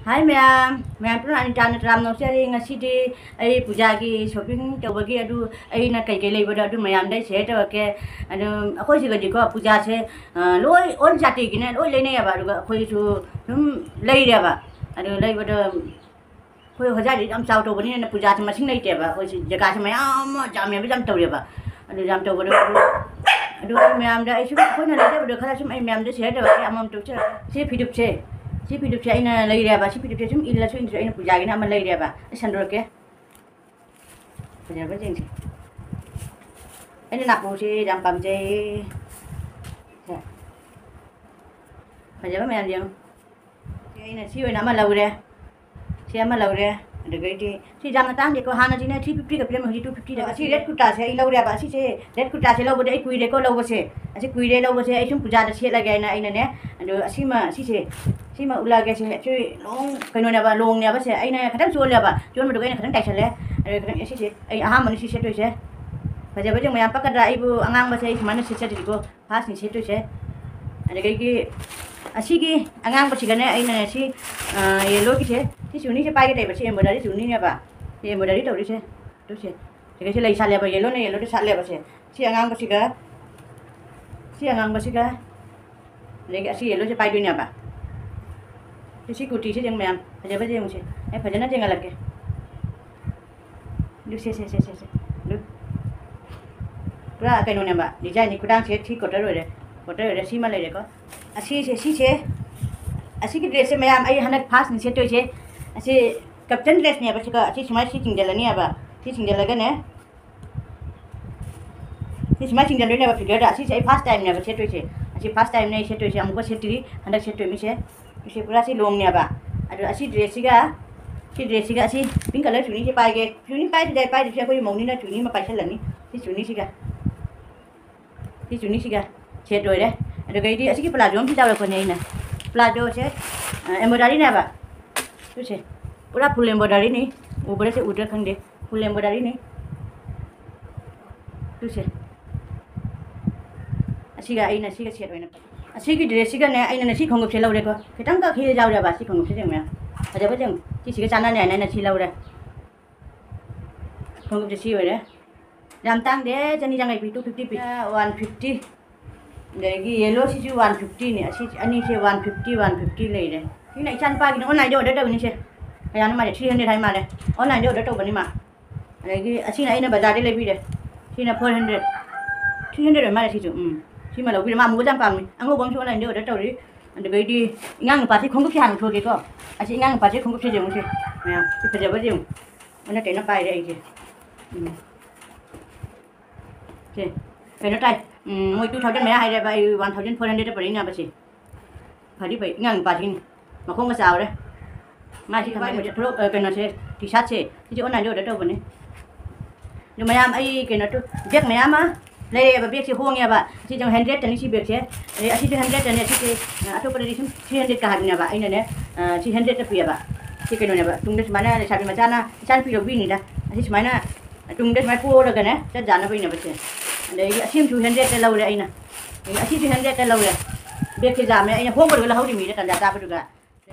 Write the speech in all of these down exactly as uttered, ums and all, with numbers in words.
ꯍꯥꯏ ꯃꯌꯥꯝ, ꯃꯌꯥꯝ ꯄꯨꯝꯅꯃꯛ ꯑꯅꯤꯇꯥꯅ ꯇꯔꯥꯝꯅ ꯑꯣꯛꯆꯔꯤ꯫ ꯉꯁꯤꯗꯤ ꯑꯩ ꯄꯨꯖꯥꯒꯤ shopping ꯇꯧꯕꯒꯤ ꯑꯗꯨ ꯑꯩꯅ ꯀꯩꯀꯩ ꯂꯩꯕꯗꯣ ꯑꯗꯨ ꯃꯌꯥꯝꯗ ꯑꯩ share ꯇꯧꯔꯛꯀꯦ꯫ ꯑꯗꯨ ꯑꯩꯈꯣꯏ ꯁꯤꯒꯗꯤꯀꯣ ꯄꯨꯖꯥꯁꯦ, ꯑ, ꯂꯣꯏ all ꯖꯥꯇꯤꯒꯤꯅꯦ ꯂꯣꯏ ꯂꯩꯅꯩꯌꯦꯕ꯫ ꯑꯗꯨꯒ ꯑꯩꯈꯣꯏꯁꯨ ꯑꯗꯨꯝ ꯂꯩꯔꯦꯕ꯫ ꯑꯗꯨ ꯂꯩꯕꯗꯣ ꯑꯩꯈꯣꯏ ꯍꯣꯖꯥꯏꯗꯤ ꯌꯥꯝ ꯆꯥꯎ ꯇꯧꯕꯅꯤꯅ ꯄꯨꯖꯥꯁꯦ ꯃꯁꯤꯡ ꯂꯩꯇꯦꯕ꯫ ꯑꯩꯈꯣꯏ ꯁꯤ ꯖꯒꯥꯁꯦ ꯃꯌꯥꯝ ꯑꯃ ꯌꯥꯝꯃꯦꯕ, ꯌꯥꯝ ꯇꯧꯔꯦꯕ꯫ ꯑꯗꯨ ꯌꯥꯝ ꯇꯧꯕꯗꯣ ꯑꯗꯨ, ꯑꯗꯨ ꯑꯩ ꯃꯌꯥꯝꯗ ꯑꯩ ꯁꯨꯝ ꯑꯩꯈꯣꯏꯅ ꯂꯩꯖꯕꯗꯣ ꯈꯔ ꯁꯨꯝ ꯑꯩ ꯃꯌꯥꯝꯗ share ꯇꯧꯔꯛꯀꯦ ꯑꯃꯃꯝꯇ ꯎꯠꯆꯔꯛꯀꯦ꯫ ꯁꯤ ꯐꯤꯗꯨꯞꯁꯦ, ꯁꯤ ꯐꯤꯗꯨꯞꯁꯦ ꯑꯩꯅ ꯂꯩꯔꯦꯕ꯫ ꯁꯤ ꯐꯤꯗꯨꯞꯁꯦ ꯁꯨꯝ ꯏꯜꯂꯁꯨ ꯏꯟꯗ꯭ꯔꯁꯨ ꯑꯩꯅ ꯄꯨꯖꯥꯒꯤꯅ ꯑꯃ ꯂꯩꯔꯦꯕ꯫ ꯑꯩ ꯁꯟꯗꯣꯔꯛꯀꯦ꯫ ꯐꯖꯕꯁꯤꯡꯁꯦ꯫ ꯑꯩꯅ ꯅꯥꯄꯨꯁꯦ ꯌꯥꯝ ꯄꯥꯝꯖꯩ꯫ ꯁꯦ꯫ ꯐꯖꯕ ꯃꯌꯥꯝ ꯌꯦꯡꯉꯨ꯫ ꯁꯤ ꯑꯩꯅ ꯁꯤ ꯑꯣꯏꯅ ꯑꯃ ꯂꯧꯔꯦ꯫ ꯁꯤ ꯑꯃ ꯂꯧꯔꯦ꯫ ꯑꯗꯨꯗꯒꯤꯗꯤ ꯁꯤ ꯌꯥꯝꯅ ꯇꯥꯡꯗꯦꯀꯣ꯫ ꯍꯥꯟꯅꯗꯤꯅꯦ three fifty ꯒ ꯄꯤꯔꯝꯃꯦ, ꯍꯧꯖꯤꯛ two fifty ꯗ꯫ ꯑꯁꯤ red ꯀꯨꯔꯇꯥꯁꯦ ꯑꯩ ꯂꯧꯔꯦꯕ꯫ ꯑꯁꯤꯁꯦ red ꯀꯨꯔꯇꯥꯁꯦ ꯂꯧꯕꯗꯤ ꯑꯩ ꯀꯨꯏꯔꯦꯀꯣ ꯂꯧꯕꯁꯦ꯫ ꯑꯁꯤ ꯀꯨꯏꯔꯦ ꯂꯧꯕꯁꯦ꯫ ꯑꯩ ꯁꯨꯝ ꯄꯨꯖꯥꯗ ꯁꯦꯠꯂꯒꯦ ꯍꯥꯏꯅ ꯑꯩꯅꯅꯦ, ꯑꯗꯣ ꯑꯁꯤꯃ, ꯁꯤꯁꯦ, ꯁꯤꯃ ꯎꯠꯂꯛꯑꯒꯦ꯫ ꯁꯤ, ꯁꯤ long ꯀꯩꯅꯣꯅꯦꯕ, long ꯅꯦꯕ ꯁꯦ꯫ ꯑꯩꯅ ꯈꯤꯇꯪ ꯆꯣꯜꯂꯦꯕ꯫ ꯆꯣꯟꯕꯗꯨꯒ ꯑꯩꯅ ꯈꯤꯇꯪ ꯇꯥꯏꯁꯜꯂꯦ꯫ ꯑꯗꯣ ꯈꯤꯇꯪ, ꯑꯦ, ꯁꯤꯁꯦ ꯑꯩ ꯑꯍꯥꯟꯕꯅꯤ ꯁꯤ ꯁꯦꯠꯇꯣꯏꯁꯦ꯫ ꯐꯖꯕꯁꯦ ꯃꯌꯥꯝ ꯄꯛꯀꯗ꯭ꯔꯥ? ꯑꯩꯕꯨ ꯑꯉꯥꯡꯕꯁꯦ ꯑꯩ ꯁꯨꯃꯥꯏꯅ ꯁꯦꯠꯆꯗ꯭ꯔꯤꯀꯣ꯫ First ꯅꯤ ꯁꯦꯠꯇꯣꯏꯁꯦ꯫ ꯑꯗꯨꯗꯒꯤ ꯑꯁꯤꯒꯤ ꯑꯉꯥꯡꯕꯁꯤꯒꯅꯦ ꯑꯩꯅꯅꯦ ꯁꯤ, ꯑ, yellow ꯒꯤꯁꯦ, ꯁꯤ ꯆꯨꯅꯤꯁꯦ ꯄꯥꯏꯒꯦ ꯇꯧꯕ, ꯁꯤ embroidery ꯆꯨꯅꯤꯅꯦꯕ꯫ ꯁꯤ embroidery ꯇꯧꯔꯤꯁꯦ꯫ ꯇꯨꯁꯦ꯫ ꯁꯤꯒꯩꯁꯦ ꯂꯩ ꯁꯥꯠꯂꯦꯕ, yellow ꯅ yellow ꯗ ꯁꯥꯠꯂꯦꯕ ꯁꯦ꯫ ꯁꯤ ꯑꯉꯥꯡꯕꯁꯤꯒ, ꯁꯤ ꯑꯉꯥꯡꯕꯁꯤꯒ, ꯑꯗꯒꯤ ꯑꯁꯤ yellow ꯁꯦ ꯄꯥꯏꯗꯣꯏꯅꯦꯕ꯫ ꯁꯤ, ꯁꯤ ꯀꯨꯔꯇꯤꯁꯦ ꯌꯦꯡꯉꯨ ꯃꯌꯥꯝ, ꯐꯖꯕꯁꯦ ꯌꯦꯡꯉꯨꯁꯦ꯫ ꯑꯩ ꯐꯖꯅ ꯌꯦꯡꯍꯜꯂꯛꯀꯦ꯫ ꯑꯗꯨ ꯁꯦ, ꯁꯦ, ꯁꯦ, ꯁꯦ, ꯁꯦ꯫ ꯑꯗꯨ ꯄꯨꯔꯥ ꯀꯩꯅꯣꯅꯦꯕ, design ꯅꯤ꯫ ꯈꯨꯗꯥꯡꯁꯦ three quarter ꯑꯣꯏꯔꯦ, quarter ꯑꯣꯏꯔꯦ꯫ ꯁꯤꯃ ꯂꯩꯔꯦꯀꯣ꯫ ꯑꯁꯤꯁꯦ, ꯁꯤꯁꯦ, ꯑꯁꯤꯒꯤ dress ꯁꯦ ꯃꯌꯥꯝ ꯑꯩ ꯍꯟꯗꯛ first ꯅꯤ ꯁꯦꯠꯇꯣꯏꯁꯦ꯫ ꯑꯁꯤ captain dress ꯅꯦꯕ꯫ ꯁꯤꯒ ꯑꯁꯤ ꯁꯨꯃꯥꯏꯅ ꯁꯤ ꯆꯤꯡꯖꯜꯂꯅꯦꯕ꯫ ꯁꯤ ꯆꯤꯡꯖꯜꯂꯒꯅꯦ, ꯁꯤ ꯁꯨꯃꯥꯏꯅ ꯆꯤꯡꯖꯟꯗꯣꯏꯅꯦꯕ figure ꯗ꯫ ꯁꯤꯁꯦ ꯑꯩ first time ꯅꯦꯕ ꯁꯦꯠꯇꯣꯏꯁꯦ꯫ ꯑꯁꯤ first time ꯅꯦ ꯑꯩ ꯁꯦꯠꯇꯣꯏꯁꯦ, ꯑꯃꯨꯛꯀ ꯁꯦꯠꯇ꯭ꯔꯤ꯫ ꯍꯟꯗꯛ ꯁꯦꯠꯇꯣꯏ ꯃꯤꯁꯦ꯫ ꯁꯤ ꯄꯨꯔꯥ ꯁꯤ long ꯅꯦꯕ꯫ ꯑꯗꯣ ꯑꯁꯤ dress ꯁꯤꯒ, ꯁꯤ dress ꯁꯤꯒ ꯑꯁꯤ pink colour ꯆꯨꯅꯤꯁꯦ ꯄꯥꯏꯒꯦ꯫ ꯆꯨꯅꯤ ꯄꯥꯏꯗ꯭ꯔꯗꯤ ꯑꯩ ꯄꯥꯏꯗ꯭ꯔꯁꯨ ꯑꯩꯈꯣꯏ ꯃꯧꯅꯤꯅ ꯆꯨꯅꯤ ꯑꯃ ꯄꯥꯏꯁꯜꯂꯅꯤ꯫ ꯁꯤ ꯆꯨꯅꯤꯁꯤꯒ꯫ ꯁꯤ ꯆꯨꯅꯤꯁꯤꯒ set ꯑꯣꯏꯔꯦ꯫ ꯑꯗꯨꯒꯩꯗꯤ ꯑꯁꯤꯒꯤ palazzo ꯑꯃꯁꯨ ꯌꯥꯎꯔꯛꯄꯅꯦ ꯑꯩꯅ꯫ Palazzo ꯁꯦ, ꯑ, embroidery ꯅꯦꯕ꯫ ꯁꯤꯁꯦ ꯄꯨꯔꯥ full embroidery ꯅꯤ꯫ ꯎꯕ꯭ꯔꯥ ꯁꯦ ꯎꯗ꯭ꯔꯥ ꯈꯪꯗꯦ꯫ Full embroidery ꯅꯤ꯫ ꯁꯤꯁꯦ꯫ ꯑꯁꯤꯒ ꯑꯩꯅ ꯁꯤꯒ set ꯑꯣꯏꯅ꯫ ꯑꯁꯤꯒꯤ dress ꯁꯤꯒꯅꯦ ꯑꯩꯅꯅꯦ ꯁꯤ ꯈꯣꯡꯎꯞꯁꯦ ꯂꯧꯔꯦꯀꯣ꯫ ꯈꯤꯇꯪꯈꯛ heel ꯌꯥꯎꯔꯦꯕ ꯁꯤ ꯈꯣꯡꯎꯞꯁꯦ ꯌꯦꯡꯉꯨ ꯃꯌꯥꯝ꯫ ꯐꯖꯕꯁꯦ ꯌꯦꯡꯉꯨ꯫ ꯁꯤꯁꯤꯒ ꯆꯥꯟꯅꯅꯤ ꯍꯥꯏꯅ ꯑꯩꯅ ꯁꯤ ꯂꯧꯔꯦ꯫ ꯈꯣꯡꯎꯞꯁꯦ ꯁꯤ ꯑꯣꯏꯔꯦ꯫ ꯌꯥꯝ ꯇꯥꯡꯗꯦ, ꯆꯅꯤ ꯆꯥꯝꯃꯉꯥ ꯄꯤ, two fifty ꯄꯤ꯫ One fifty꯫ ꯑꯗꯒꯤ yellow ꯁꯤꯁꯨ one fifty ꯅꯤ꯫ ꯑꯁꯤ ꯑꯅꯤꯁꯦ one fifty, one fifty ꯂꯩꯔꯦ꯫ ꯁꯤꯅ ꯏꯆꯥ ꯅꯨꯄꯥꯒꯤꯅꯤ, online ꯗ order ꯇꯧꯕꯅꯤꯁꯦ꯫ ꯀꯌꯥꯅꯣ ꯃꯥꯁꯦ? Three hundred ꯍꯥꯏ ꯃꯥꯜꯂꯦ꯫ Online ꯗ order ꯇꯧꯕꯅꯤ ꯃꯥ꯫ ꯑꯗꯒꯤ ꯑꯁꯤꯅ ꯑꯩꯅ ꯕꯖꯥꯔꯗꯩ ꯂꯩꯕꯤꯔꯦ꯫ ꯁꯤꯅ four hundred꯫ Three hundred ꯑꯣꯏ ꯃꯥꯜꯂꯦ ꯁꯤꯁꯨ꯫ ꯎꯝ꯫ ꯁꯤꯃ ꯂꯧꯕꯤꯔꯦ꯫ ꯃꯥ ꯑꯃꯨꯕꯁꯦ ꯌꯥꯝ ꯄꯥꯝꯃꯤ꯫ ꯑꯉꯧꯕ ꯑꯃꯁꯨ online ꯗ order ꯇꯧꯔꯤ꯫ ꯑꯗꯨꯗꯩꯗꯤ ꯏꯉꯥꯡ ꯅꯨꯄꯥꯁꯤ ꯈꯣꯡꯎꯞꯁꯤ ꯍꯥꯟꯅ ꯎꯠꯊꯣꯛꯑꯒꯦꯀꯣ꯫ ꯑꯁꯤ ꯏꯉꯥꯡ ꯅꯨꯄꯥꯁꯤ ꯈꯣꯡꯎꯞꯁꯤ ꯌꯦꯡꯉꯨꯁꯦ꯫ ꯃꯌꯥꯝ ꯁꯤ ꯐꯖꯕꯁꯦ ꯌꯦꯡꯉꯨ꯫ ꯑꯣꯟꯅ ꯇꯩꯅ ꯄꯥꯏꯔꯦ ꯑꯩꯁꯦ꯫ ꯎꯝ꯫ ꯁꯦ꯫ ꯀꯩꯅꯣ ꯇꯥꯏ꯫ ꯎꯝ, ꯃꯣꯏ two thousand ꯃꯌꯥ ꯍꯥꯏꯔꯦꯕ, ꯑꯩ one thousand four hundred ꯄꯔꯤꯡ ꯌꯥꯕꯁꯦ꯫ ꯐꯗꯤ ꯐꯩ, ꯑꯉꯥꯡ ꯅꯨꯄꯥꯁꯤꯅꯤ꯫ ꯃꯈꯣꯡꯒ ꯆꯥꯎꯔꯦ꯫ ꯃꯥꯁꯤ ꯊꯝꯕ ꯌꯥꯗꯦ꯫ ꯐꯨꯔꯤꯠ, ꯑ, ꯀꯩꯅꯣꯁꯦ, T-shirt ꯁꯦ, ꯁꯤꯁꯦ online ꯗ order ꯇꯧꯕꯅꯤ꯫ ꯑꯗꯨ ꯃꯌꯥꯝ ꯑꯩ ꯀꯩꯅꯣ ꯇꯧ-, bag ꯃꯌꯥꯝ ꯑꯃ ꯂꯩꯔꯛꯑꯦꯕ, bag ꯁꯦ ꯍꯣꯡꯉꯦꯕ꯫ ꯁꯤꯁꯦ hundred ꯇꯅꯤ ꯁꯤ bag ꯁꯦ꯫ ꯑꯗꯩ ꯑꯁꯤꯁꯨ hundred ꯇꯅꯤ, ꯑꯁꯤꯁꯦ, ꯑ, ꯑꯇꯣꯞꯄꯗꯗꯤ ꯁꯨꯝ three hundred ꯀ ꯍꯥꯏꯕꯅꯦꯕ꯫ ꯑꯩꯅꯅꯦ, ꯑ, ꯁꯤ hundred ꯇ ꯄꯤꯌꯦꯕ꯫ ꯁꯤ ꯀꯩꯅꯣꯅꯦꯕ, ꯇꯨꯡꯗ ꯁꯨꯃꯥꯏꯅ ꯂꯩꯁꯥꯕꯤ ꯃꯆꯥꯅ ꯏꯆꯥꯅꯨꯄꯤ ꯂꯧꯕꯤꯅꯤꯗ꯫ ꯑꯁꯤ ꯁꯨꯃꯥꯏꯅ ꯇꯨꯡꯗ ꯁꯨꯃꯥꯏꯅ ꯄꯣꯔꯒꯅꯦ ꯆꯠ ꯌꯥꯅꯕ ꯏꯅꯕꯁꯦ꯫ ꯑꯗꯒꯤ ꯑꯁꯤꯃꯁꯨ hundred ꯇ ꯂꯧꯔꯦ ꯑꯩꯅ꯫ ꯑꯗꯒꯤ ꯑꯁꯤꯁꯨ hundred ꯇ ꯂꯧꯔꯦ꯫ Bag ꯁꯦ ꯌꯥꯝꯃꯦ, ꯑꯩꯅ ꯍꯣꯡꯕꯗꯨꯒ ꯂꯧꯍꯧꯔꯤꯃꯤꯗ ꯇꯟꯖꯥ ꯆꯥꯕꯗꯨꯒ꯫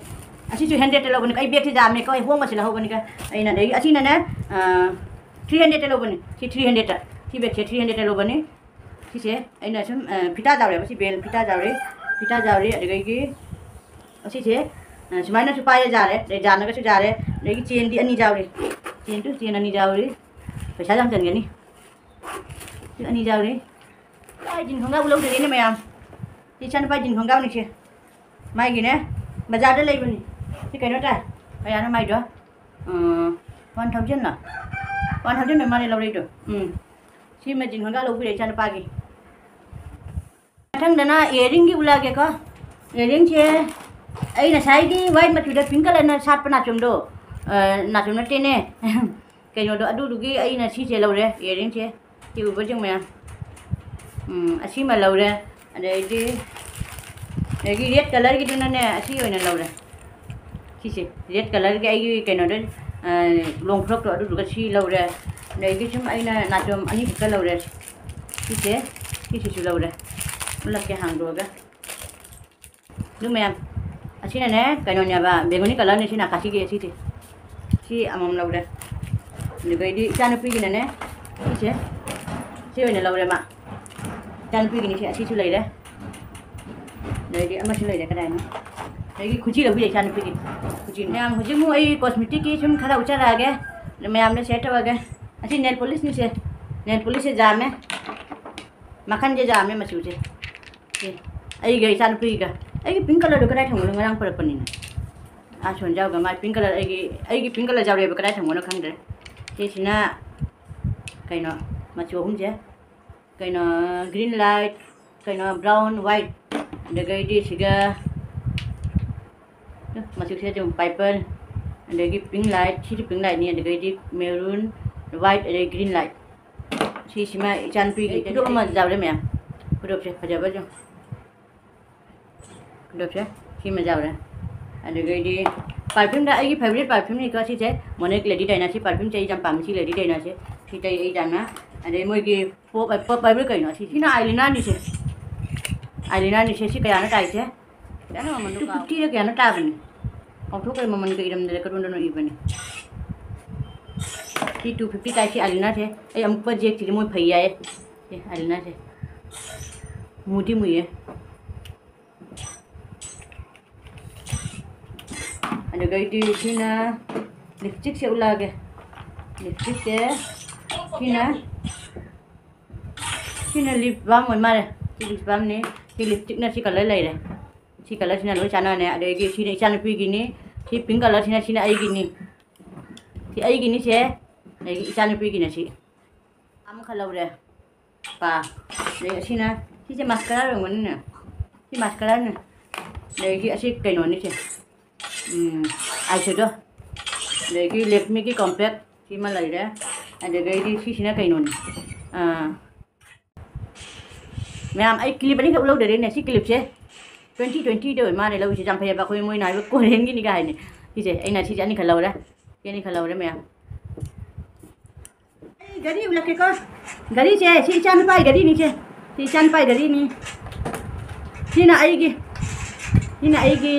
ꯑꯁꯤꯁꯨ hundred ꯇ ꯂꯧꯕꯅꯤ꯫ ꯑꯩ bag ꯁꯦ ꯌꯥꯝꯃꯦꯀꯣ, ꯑꯩ ꯍꯣꯡꯕꯁꯤ ꯂꯧꯍꯧꯕꯅꯤꯀꯣ꯫ ꯑꯩꯅ ꯑꯗꯒꯤ ꯑꯁꯤꯅꯅꯦ, ꯑ, three hundred ꯇ ꯂꯧꯕꯅꯤ꯫ ꯁꯤ three hundred ꯇ꯫ ꯁꯤ bag ꯁꯦ three hundred ꯇ ꯂꯧꯕꯅꯤ꯫ ꯁꯤꯁꯦ ꯑꯩꯅ ꯁꯨꯝ, ꯑ, ꯐꯤꯇꯥ ꯌꯥꯎꯔꯦꯕ꯫ ꯁꯤ belt ꯐꯤꯇꯥ ꯌꯥꯎꯔꯤ꯫ ꯐꯤꯇꯥ ꯌꯥꯎꯔꯤ꯫ ꯑꯗꯒꯤ ꯑꯁꯤꯁꯦ, ꯑ, ꯁꯨꯃꯥꯏꯅꯁꯨ ꯄꯥꯏꯔ ꯌꯥꯔꯦ, ꯑꯗꯩ ꯌꯥꯜꯂꯒꯁꯨ ꯌꯥꯔꯦ꯫ ꯑꯗꯒꯤ chain ꯗꯤ ꯑꯅꯤ ꯌꯥꯎꯔꯤ꯫ Chain ꯗꯨ, chain ꯑꯅꯤ ꯌꯥꯎꯔꯤ꯫ ꯄꯩꯁꯥ ꯌꯥꯝ ꯆꯟꯒꯅꯤ꯫ Chain ꯑꯅꯤ ꯌꯥꯎꯔꯤ꯫ ꯑꯩ jean ꯈꯣꯡꯒ꯭ꯔꯥꯎ ꯂꯧꯗ꯭ꯔꯤꯅꯦ ꯃꯌꯥꯝ꯫ ꯁꯤ ꯏꯆꯥꯅꯨꯄꯥ jean ꯈꯣꯡꯒ꯭ꯔꯥꯎꯅꯤꯁꯦ꯫ ꯃꯥꯒꯤꯅꯦ, ꯕꯖꯥꯔꯗ ꯂꯩꯕꯅꯤ꯫ ꯁꯤ ꯀꯩꯅꯣ ꯇꯥꯏ꯫ ꯀꯌꯥꯅꯣ ꯃꯥꯏꯗꯣ? ꯑ, one thousand ꯂ? One thousand ꯑꯣꯏ ꯃꯥꯜꯂꯦ ꯂꯧꯔꯛꯏꯗꯣ꯫ ꯎꯝ꯫ ꯁꯤꯃ jean ꯈꯣꯡꯒ꯭ꯔꯥꯎ ꯂꯧꯕꯤꯔꯦ ꯏꯆꯥꯅꯨꯄꯥꯒꯤ꯫ ꯃꯊꯪꯗꯅ earring ꯒꯤ ꯎꯠꯂꯛꯑꯒꯦꯀꯣ꯫ Earring ꯁꯦ ꯑꯩ ꯉꯁꯥꯏꯒꯤ white ꯃꯆꯨꯗ pink colour ꯅ ꯁꯥꯠꯄ ꯅꯥꯆꯣꯝꯗꯣ, ꯑ, ꯅꯥꯆꯣꯝ ꯅꯠꯇꯦꯅꯦ꯫ ꯀꯩꯅꯣꯗꯣ, ꯑꯗꯨꯗꯨꯒꯤ ꯑꯩꯅ ꯁꯤꯁꯦ ꯂꯧꯔꯦ, earring ꯁꯦ꯫ ꯁꯤ ꯎꯕꯁꯤꯡ ꯃꯌꯥꯝ꯫ ꯎꯝ, ꯑꯁꯤꯃ ꯂꯧꯔꯦ꯫ ꯑꯗꯩꯗꯤ, ꯑꯗꯒꯤ red colour ꯒꯤꯗꯨꯅꯅꯦ, ꯑꯁꯤ ꯑꯣꯏꯅ ꯂꯧꯔꯦ꯫ ꯁꯤꯁꯦ red colour ꯒꯤ ꯑꯩꯒꯤ ꯀꯩꯅꯣꯗ, ꯑ, long frock ꯇꯣ, ꯑꯗꯨꯗꯨꯒ ꯁꯤ ꯂꯧꯔꯦ꯫ ꯑꯗꯩꯗꯤ ꯁꯨꯝ ꯑꯩꯅ ꯅꯥꯆꯣꯝ ꯑꯅꯤꯈꯛꯀ ꯂꯧꯔꯦ꯫ ꯁꯤꯁꯦ, ꯁꯤꯁꯤꯁꯨ ꯂꯧꯔꯦ꯫ ꯎꯠꯂꯛꯀꯦ ꯍꯥꯡꯗꯣꯛꯑꯒ꯫ ꯑꯗꯨ ꯃꯌꯥꯝ, ꯁꯤꯅꯅꯦ ꯀꯩꯅꯣꯅꯦꯕ, ꯕꯦꯡꯒꯨꯅꯤ ꯀꯂꯔꯅꯦ ꯁꯤꯅ, ꯀꯥꯁꯤꯒꯤ ꯁꯤꯁꯦ꯫ ꯁꯤ ꯑꯃꯃꯝ ꯂꯧꯔꯦ꯫ ꯑꯗꯨꯒꯩꯗꯤ ꯏꯆꯥꯅꯨꯄꯤꯒꯤꯅꯅꯦ ꯁꯤꯁꯦ, ꯁꯤ ꯑꯣꯏꯅ ꯂꯧꯔꯦ ꯃꯥ꯫ ꯏꯆꯥꯅꯨꯄꯤꯒꯤꯅꯤ ꯁꯤ, ꯑꯁꯤꯁꯨ ꯂꯩꯔꯦ꯫ ꯑꯗꯩꯗꯤ ꯑꯃꯁꯨ ꯂꯩꯔꯦ, ꯀꯗꯥꯏꯅꯣ? ꯑꯗꯒꯤ ꯈꯨꯖꯤ ꯂꯧꯕꯤꯔꯦ ꯏꯆꯥꯅꯨꯄꯤꯒꯤ꯫ ꯈꯨꯖꯤ꯫ ꯃꯌꯥꯝ, ꯍꯧꯖꯤꯛ ꯑꯃꯨꯛ ꯑꯩ cosmeticꯀꯤ ꯁꯨꯝ ꯈꯔ ꯎꯠꯆꯔꯛꯑꯒꯦ꯫ ꯃꯌꯥꯝꯗ share ꯇꯧꯔꯒꯦ꯫ ꯑꯁꯤ nail polish ꯅꯤꯁꯦ꯫ Nail polish ꯁꯦ ꯌꯥꯝꯃꯦ꯫ ꯃꯈꯟꯁꯦ ꯌꯥꯝꯃꯦ ꯃꯆꯨꯁꯦ꯫ ꯁꯤ ꯑꯩꯒ ꯏꯆꯥꯅꯨꯄꯤꯒ꯫ ꯑꯩꯒꯤ pink colour ꯗꯣ ꯀꯗꯥꯏ ꯊꯝꯒ꯭ꯔꯅꯣ? ꯉꯔꯥꯡ ꯄꯨꯔꯛꯄꯅꯤꯅꯦ꯫ ꯑꯥ, ꯁꯣꯟꯖꯥꯎꯒ ꯃꯥꯏ pink colour, ꯑꯩꯒꯤ, ꯑꯩꯒꯤ pink colour ꯌꯥꯎꯔꯛꯑꯦꯕ, ꯀꯗꯥꯏ ꯊꯝꯒ꯭ꯔꯅꯣ ꯈꯪꯗ꯭ꯔꯦ꯫ ꯁꯤꯁꯤꯅ ꯀꯩꯅꯣ, ꯃꯆꯨ ꯑꯍꯨꯝꯁꯦ꯫ ꯀꯩꯅꯣ, green light, ꯀꯩꯅꯣ, brown, white, ꯑꯗꯨꯗꯒꯤꯗꯤ ꯁꯤꯒ, ꯃꯆꯨꯁꯦ ꯑꯗꯨꯝ purple, ꯑꯗꯒꯤ pink light, ꯁꯤꯁꯨ pink light ꯅꯤ, ꯑꯗꯨꯗꯒꯤꯗꯤ maroon, white, ꯑꯗꯩ green light꯫ ꯁꯤꯁꯤꯃ ꯏꯆꯥꯅꯨꯄꯤꯒꯤ ꯈꯨꯗꯣꯞ ꯑꯃ ꯌꯥꯎꯔꯦ ꯃꯌꯥꯝ꯫ ꯈꯨꯗꯣꯞꯁꯦ ꯐꯖꯕ ꯑꯗꯨꯝ꯫ ꯈꯨꯗꯣꯞꯁꯦ ꯁꯤꯃ ꯌꯥꯎꯔꯦ꯫ ꯑꯗꯨꯗꯒꯤꯗꯤ perfumeꯗ ꯑꯩꯒꯤ favourite perfumeꯅꯤꯀꯣ ꯁꯤꯁꯦ, Monique Lady Diana꯫ ꯁꯤ perfumeꯁꯦ ꯑꯩ ꯌꯥꯝ ꯄꯥꯝꯃꯤ, ꯁꯤ Lady Dianaꯁꯦ꯫ ꯁꯤ ꯇꯩ ꯑꯩ ꯌꯥꯝꯅ꯫ ꯑꯗꯩ ꯃꯣꯏꯒꯤ pop, pop ꯍꯥꯏꯕ꯭ꯔꯥ ꯀꯩꯅꯣ? ꯁꯤ, ꯁꯤꯅ eyelinerꯅꯤꯁꯦ꯫ Eyelinerꯅꯤꯁꯦ꯫ ꯁꯤ ꯀꯌꯥꯅꯣ ꯇꯥꯏꯁꯦ? ꯀꯌꯥꯅꯣ ꯃꯃꯜꯗꯣ two fiftyꯔ ꯀꯌꯥꯅꯣ ꯇꯥꯕꯅꯤ꯫ ꯀꯥꯎꯊꯣꯛꯈ꯭ꯔꯦ ꯃꯃꯜꯒ ꯏꯔꯝꯗꯔꯦ, ꯀꯔꯣꯟꯗꯅꯣ ꯏꯕꯅꯤ꯫ ꯁꯤ two fifty ꯇꯥꯏ, ꯁꯤ eyelinerꯁꯦ꯫ ꯑꯩ ꯑꯃꯨꯛꯄ ꯖꯦꯛꯁꯤꯗꯤ ꯃꯣꯏ ꯐꯩ ꯍꯥꯏꯌꯦ꯫ ꯁꯤ eyelinerꯁꯦ꯫ ꯃꯨꯗꯤ ꯃꯨꯏꯌꯦ꯫ ꯑꯗꯨꯗꯒꯤꯗꯤ ꯁꯤꯅ lipstickꯁꯦ ꯎꯠꯂꯛꯑꯒꯦ꯫ Lipstickꯁꯦ ꯁꯤꯅ, ꯁꯤꯅ lip balm ꯑꯣꯏ ꯃꯥꯜꯂꯦ꯫ ꯁꯤ lip balmꯅꯤ꯫ ꯁꯤ lipstickꯅ ꯁꯤ colour ꯂꯩꯔꯦ꯫ ꯁꯤ colourꯁꯤꯅ ꯂꯣꯏ ꯆꯥꯟꯅꯔꯅꯤ꯫ ꯑꯗꯒꯤ ꯁꯤꯅ ꯏꯆꯥꯅꯨꯄꯤꯒꯤꯅꯤ꯫ ꯁꯤ pink colourꯁꯤꯅ, ꯁꯤꯅ ꯑꯩꯒꯤꯅꯤ꯫ ꯁꯤ ꯑꯩꯒꯤꯅꯤ ꯁꯦ꯫ ꯑꯗꯒꯤ ꯏꯆꯥꯅꯨꯄꯤꯒꯤꯅ ꯁꯤ꯫ ꯑꯃꯈꯛ ꯂꯧꯔꯦ꯫ ꯄꯥ꯫ ꯑꯗꯩ ꯑꯁꯤꯅ, ꯁꯤꯁꯦ mascara ꯑꯣꯏꯔꯝꯒꯅꯤꯅꯦ꯫ ꯁꯤ mascaraꯅꯦ꯫ ꯑꯗꯒꯤ ꯑꯁꯤ ꯀꯩꯅꯣꯅꯤ ꯁꯦ꯫ ꯎꯝ, eyeshadow꯫ ꯑꯗꯒꯤ Lakmeꯒꯤ compact ꯁꯤꯃ ꯂꯩꯔꯦ꯫ ꯑꯗꯨꯗꯒꯤꯗꯤ ꯁꯤꯁꯤꯅ ꯀꯩꯅꯣꯅꯤ꯫ ꯑꯥ, ꯃꯌꯥꯝ, ꯑꯩ clip ꯑꯅꯤꯈꯛ ꯂꯧꯗꯔꯦꯅꯦ꯫ ꯁꯤ clipꯁꯦ twenty twentyꯗ ꯑꯣꯏ ꯃꯥꯜꯂꯦ ꯂꯧꯔꯤꯁꯦ꯫ ꯌꯥꯝ ꯐꯩꯌꯦꯕ, ꯑꯩꯈꯣꯏ ꯃꯣꯏꯅ ꯍꯥꯏꯕ Koreanꯒꯤꯅꯤ ꯀꯥꯏ ꯍꯥꯏꯅꯤ꯫ ꯁꯤꯁꯦ ꯑꯩꯅ ꯁꯤꯁꯦ ꯑꯅꯤꯈꯛ ꯂꯧꯔꯦ꯫ ꯁꯤ ꯑꯅꯤꯈꯛ ꯂꯧꯔꯦ ꯃꯌꯥꯝ꯫ ꯑꯩ ꯒꯥꯔꯤ ꯎꯠꯂꯛꯀꯦꯀꯣ꯫ ꯒꯥꯔꯤꯁꯦ ꯁꯤ ꯏꯆꯥ ꯅꯨꯄꯥꯒꯤ ꯒꯥꯔꯤꯅꯤ ꯁꯦ꯫ ꯁꯤ ꯏꯆꯥ ꯅꯨꯄꯥꯒꯤ ꯒꯥꯔꯤꯅꯤ꯫ ꯁꯤꯅ ꯑꯩꯒꯤ, ꯁꯤꯅ ꯑꯩꯒꯤ,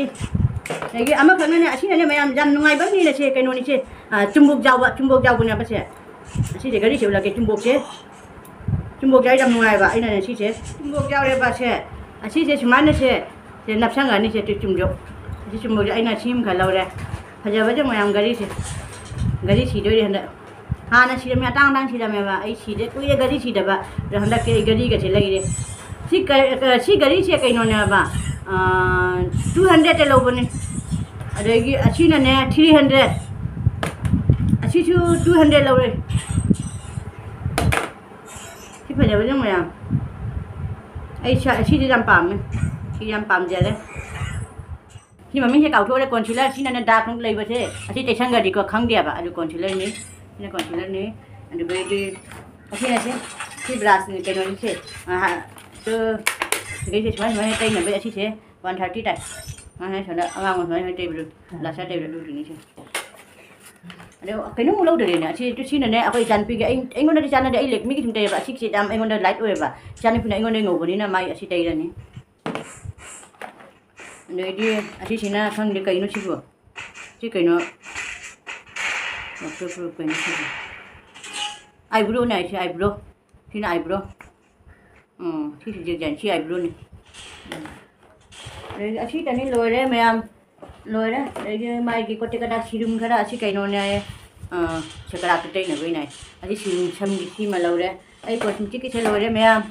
ꯑꯗꯒꯤ ꯑꯃꯈꯛꯅꯅꯦ, ꯑꯁꯤꯅꯅꯦ ꯃꯌꯥꯝ ꯌꯥꯝ ꯅꯨꯡꯉꯥꯏꯕ ꯑꯃꯅꯤꯅ ꯁꯦ, ꯀꯩꯅꯣꯅꯤ ꯁꯦ, ꯑ, ꯆꯨꯝꯕꯣꯛ ꯌꯥꯎꯕ, ꯆꯨꯝꯕꯣꯛ ꯌꯥꯎꯕꯅꯦꯕ ꯁꯦ꯫ ꯑꯁꯤꯁꯦ ꯘꯔꯤꯁꯦ ꯎꯠꯂꯛꯀꯦ, ꯆꯨꯝꯕꯣꯛꯁꯦ꯫ ꯆꯨꯝꯕꯣꯛꯁꯦ ꯑꯩ ꯌꯥꯝ ꯅꯨꯡꯉꯥꯏꯕ, ꯑꯩꯅꯅꯦ ꯁꯤꯁꯦ ꯆꯨꯝꯕꯣꯛ ꯌꯥꯎꯔꯦꯕ ꯁꯦ꯫ ꯑꯁꯤꯁꯦ ꯁꯨꯃꯥꯏꯅ ꯁꯦ, ꯁꯦ ꯅꯞꯁꯟꯒꯅꯤ ꯁꯦ, ꯆꯨ-, ꯆꯨꯝꯕꯣꯛ꯫ ꯑꯁꯤ ꯆꯨꯝꯕꯣꯛꯁꯦ ꯑꯩꯅ ꯁꯤꯃꯈꯛ ꯂꯧꯔꯦ꯫ ꯐꯖꯕꯁꯦ ꯃꯌꯥꯝ ꯘꯔꯤꯁꯦ꯫ ꯘꯔꯤ ꯁꯤꯗꯣꯏꯔꯦ ꯍꯟꯗꯛ꯫ ꯍꯥꯟꯅ ꯁꯤꯔꯝꯃꯦ, ꯑꯇꯥꯡ ꯑꯇꯥꯡ ꯁꯤꯔꯝꯃꯦꯕ꯫ ꯑꯩ ꯁꯤꯗꯦ, ꯀꯨꯏꯔꯦ ꯘꯔꯤ ꯁꯤꯗꯕ꯫ ꯑꯗꯣ ꯍꯟꯗꯛꯇꯤ ꯑꯩ ꯘꯔꯤꯒꯁꯦ ꯂꯩꯔꯦ꯫ ꯁꯤ ꯀ-, ꯀ-, ꯁꯤ ꯘꯔꯤꯁꯦ ꯀꯩꯅꯣꯅꯦꯕ, ꯑꯥ, two hundredꯇ ꯂꯧꯕꯅꯦ꯫ ꯑꯗꯒꯤ ꯑꯁꯤꯅꯅꯦ three hundred꯫ ꯑꯁꯤꯁꯨ two hundred ꯂꯧꯔꯦ꯫ ꯁꯤ ꯐꯖꯕꯁꯦ ꯃꯌꯥꯝ꯫ ꯑꯩ ꯁ-, ꯁꯤꯁꯦ ꯌꯥꯝ ꯄꯥꯝꯃꯦ꯫ ꯁꯤ ꯌꯥꯝ ꯄꯥꯝꯖꯔꯦ꯫ ꯁꯤ ꯃꯃꯤꯡꯁꯦ ꯀꯥꯎꯊꯣꯛꯎꯔꯦ, concealer꯫ ꯁꯤꯅꯅꯦ dark ꯂꯩꯕꯁꯦ, ꯑꯁꯤ ꯇꯩꯁꯟꯈ꯭ꯔꯗꯤꯀꯣ ꯈꯪꯗꯦꯕ꯫ ꯑꯗꯨ concealerꯅꯤ꯫ ꯁꯤꯅ concealerꯅꯤ꯫ ꯑꯗꯨꯗꯩꯗꯤ ꯑꯁꯤꯅ ꯁꯤ, ꯁꯤ brushꯅꯤ, ꯀꯩꯅꯣꯅꯤ ꯁꯤ꯫ ꯑꯥ, ꯁꯤ, ꯁꯤꯗꯩꯁꯦ ꯁꯨꯃꯥꯏ ꯁꯨꯃꯥꯏꯅ ꯇꯩꯅꯕꯩ ꯑꯁꯤꯁꯦ one thirty ꯇꯥꯏ꯫ ꯑꯥ, ꯁꯣꯝꯗ ꯑꯉꯥꯡꯕ ꯁꯨꯃꯥꯏ ꯁꯨꯃꯥꯏꯅ ꯇꯩꯕꯗꯣ, blusher ꯇꯩꯕꯗꯣ ꯑꯗꯨꯗꯨꯅꯤ ꯁꯤ꯫ ꯑꯗꯣ ꯀꯩꯅꯣꯝ ꯂꯧꯗꯣꯏꯅꯦ꯫ ꯑꯁꯤ ꯁꯤꯅꯅꯦ ꯑꯩꯈꯣꯏ ꯏꯆꯥꯅꯨꯄꯤꯒꯤ, ꯑꯩ, ꯑꯩꯉꯣꯟꯗꯗꯤ ꯆꯥꯟꯅꯗꯦ꯫ ꯑꯩ Lakmeꯒꯤ ꯁꯨꯝ ꯇꯩꯌꯦꯕ꯫ ꯑꯁꯤꯒꯤꯁꯦ ꯌꯥꯝ ꯑꯩꯉꯣꯟꯗ light ꯑꯣꯏꯌꯦꯕ꯫ ꯏꯆꯥꯅꯨꯄꯤꯅ ꯑꯩꯉꯣꯟꯗ ꯉꯧꯕꯅꯤꯅ ꯃꯥꯏ ꯑꯁꯤ ꯇꯩꯔꯅꯤ꯫ ꯑꯗꯩꯗꯤ ꯑꯁꯤꯁꯤꯅ ꯈꯪꯗꯦ ꯀꯩꯅꯣ ꯁꯤꯕꯨ꯫ ꯁꯤ ꯀꯩꯅꯣ? Waterproof ꯀꯩꯅꯣ ꯁꯤꯕꯨ? Eyebrowꯅꯦ ꯍꯥꯏꯁꯦ, eyebrow꯫ ꯁꯤꯅ eyebrow꯫ ꯎꯝ, ꯁꯤꯁꯨ design, ꯁꯤ eyebrowꯅꯤ꯫ ꯎꯝ꯫ ꯑꯗꯩꯗꯤ ꯑꯁꯤꯇꯅꯤ, ꯂꯣꯏꯔꯦ ꯃꯌꯥꯝ꯫ ꯂꯣꯏꯔꯦ꯫ ꯑꯗꯩꯗꯤ ꯃꯥꯒꯤ ꯀꯣꯇꯦꯛ ꯀꯗꯥꯛ serum ꯈꯔ, ꯑꯁꯤ ꯀꯩꯅꯣꯅꯦ ꯍꯥꯏꯌꯦ꯫ ꯑꯥ, ꯁꯀꯔꯥꯛꯇ ꯇꯩꯅꯕꯒꯤꯅꯦ ꯍꯥꯏꯌꯦ꯫ ꯑꯁꯤ serum ꯁꯝꯒꯤ ꯁꯤꯃ ꯂꯧꯔꯦ꯫ ꯑꯩ cosmeticꯀꯤꯁꯦ ꯂꯣꯏꯔꯦ ꯃꯌꯥꯝ꯫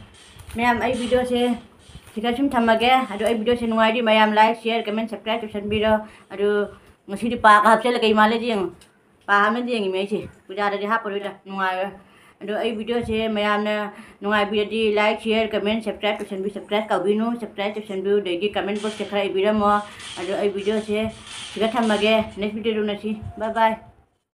ꯃꯌꯥꯝ, ꯑꯩ videoꯁꯦ ꯁꯤꯗ ꯁꯨꯝ ꯊꯝꯃꯒꯦ꯫ ꯑꯗꯣ ꯑꯩ videoꯁꯦ ꯅꯨꯡꯉꯥꯏꯔꯗꯤ ꯃꯌꯥꯝ like, share, comment, subscribe ꯇꯧꯁꯟꯕꯤꯔꯣ꯫ ꯑꯗꯣ ꯉꯁꯤꯗꯤ ꯄꯥꯒ ꯍꯥꯞꯆꯜꯂꯦ꯫ ꯀꯩ ꯃꯥꯜꯂꯦ ꯌꯦꯡꯉꯨ꯫ ꯄꯥ ꯍꯥꯞꯅꯗꯤ ꯌꯦꯡꯉꯤꯃꯤ ꯑꯩꯁꯦ꯫ ꯄꯨꯖꯥꯗꯗꯤ ꯍꯥꯞꯄꯔꯣꯏꯗ꯫ ꯅꯨꯡꯉꯥꯏꯔꯣꯏ꯫ ꯑꯗꯣ ꯑꯩ videoꯁꯦ ꯃꯌꯥꯝꯅ ꯅꯨꯡꯉꯥꯏꯕꯤꯔꯗꯤ like, share, comment, subscribe ꯇꯧꯁꯟꯕꯤ-, subscribe ꯀꯥꯎꯕꯤꯅꯨ꯫ Subscribe ꯇꯧꯁꯟꯕꯤꯌꯨ꯫ ꯑꯗꯒꯤ comment boxꯇ ꯈꯔ ꯏꯕꯤꯔꯝꯃꯣ꯫ ꯑꯗꯣ ꯑꯩ videoꯁꯦ ꯁꯤꯗ ꯊꯝꯃꯒꯦ꯫ Next videoꯗ ꯎꯅꯁꯤ꯫ Bye bye꯫